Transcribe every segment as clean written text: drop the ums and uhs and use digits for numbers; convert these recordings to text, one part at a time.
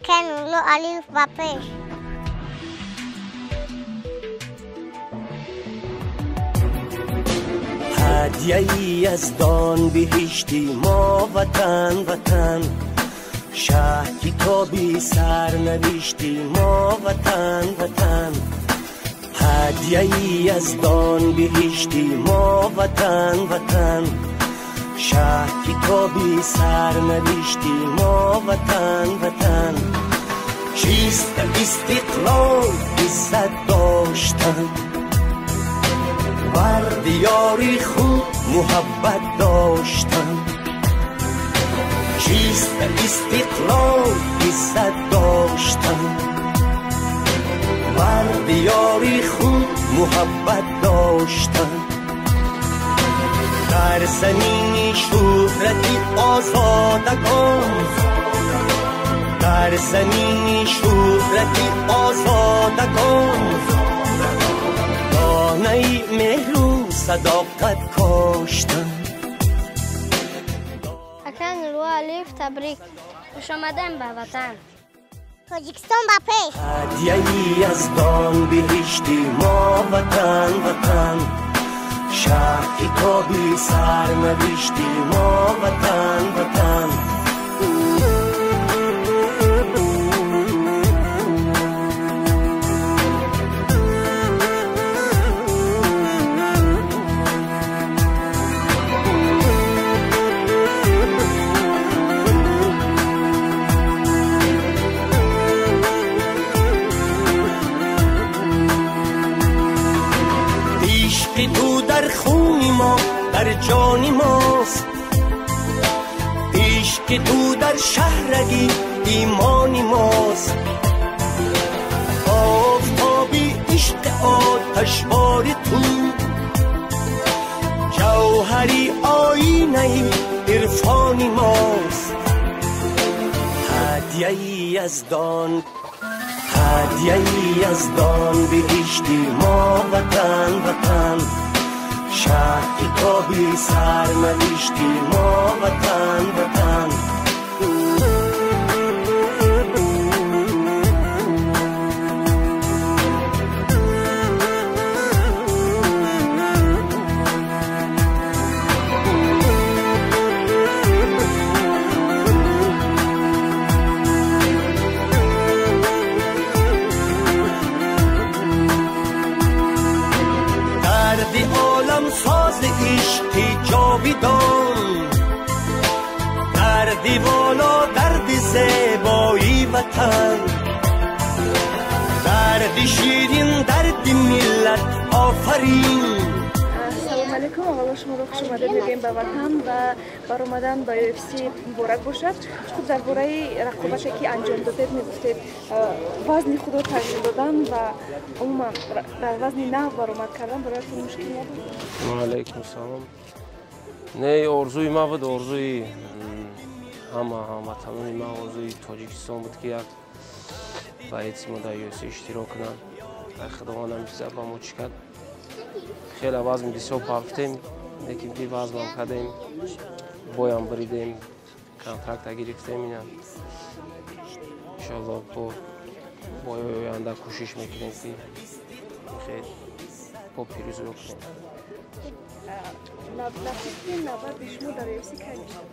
Ака Нурулло Алиев ба пеш. Ҳадияи Яздон биҳишти мо ватан, ватан. Шаҳ китоби сарнавишти мо ватан, ватан. Ҳадияи Яздон биҳишти мо ватан, ватан. Шаҳ китоби сарнавишти мо ватан, ватан. Чист истиқлол иззат доштан, бар диёри худ муҳаббат доштан. Чист истиқлол иззат доштан, бар диёри худ муҳаббат доштан. Дар замини шӯҳрати озодагон, дар замини шӯҳрати озодагон, донаи меҳру садоқат коштан. Ака Нурулло Алиев, табрик. Хуш омадан ба ватан. Тоҷикистон ба пеш. Ҳадияи Яздон биҳишти мо ватан, ватан. Шаҳ китоби сарнавишти мо ватан, ватан. Ишқи ту дар хуни мо, дар ҷони мост. Ишқи ту дар шаҳраги имони мост. Офтоби ишқи оташбори ту, ҷавҳари оинаи ирфони мост. Ҳадияи Яздон, ҳадияи Яздон биҳишти мо ватан, ватан. Шаҳ китоби сарнавишти мо ватан, ватан. Дарди олам сози ишқи ҷовидон, дарди воло, дарди зебои ватан, дарди ширин, дарди миллат офарин. Салом алейкум, аввало шуморо хуш омадед мегӯем ба ватан ва баромадан ба UFC муборак бошад. Хуб, дар бораи рақобате ки анҷом додед мегуфтед, вазни худро тағйир додан ва умуман дар вазни нав баромад кардан бароятон мушкил набуд? Ва алейкум салом. Не, орзуи ман буд, орзуи ҳама ҳамватанони ман, орзуи Тоҷикистон буд, ки як боеци мо дар UFC иштирок кунанд. Худованд ҳам чиза ба мо чӣ кард. Хеле вазн бисёр партем, лекин би вазнам кардем, боям бридем, контракта гирифтем. Ина иншоалло бо бои оянда кӯшиш мекунем, ки хел бо пирӯзӣ кунем. Нахустин набарди шумо дар UFC кай мешавад?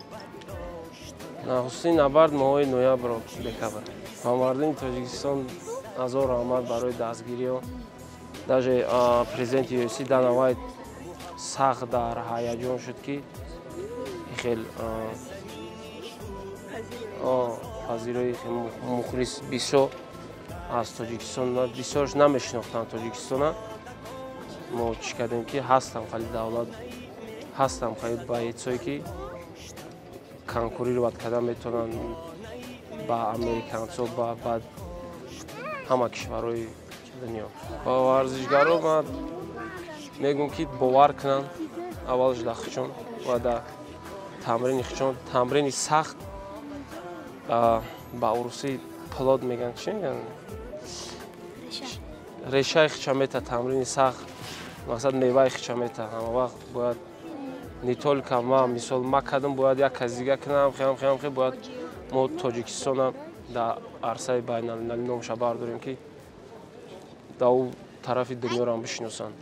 Нахустин набард моҳои ноябр, декабр. Ба мардуми Тоҷикистон ҳазор раҳмат барои дастгириҳо. Даже президенти UFC Дана Вайт сахт дар ҳаяҷон шуд, ки хел пазирои мухлис бисёр аз Тоҷикистон, бисёрш намешинохтанд Тоҷикистона. Мо чӣ кардем, ки ҳастам хали давлат, ҳастам хали боецое, ки конкурировать карда метавонанд ба американцо, ба ҳама кишварҳои дунё. Ба варзишгаро ман мегӯм, ки бовар кунанд аввалш дар худшон ва дар тамрини худшон. Тамрини сахт ба урусӣ плод мегӯянд, чӣ мегӯянд? Решаи худша мета. Тамрини сахт мақсад меваи худша мета. Ҳама вақт бояд не только ма, мисол ма кардам, бояд як кас дига кунам, хеам хеам хе бояд мо Тоҷикистона Дар арсаи байналмилалӣ номша бардорем, ки дар ӯ тарафи дунёрам бишиносанд.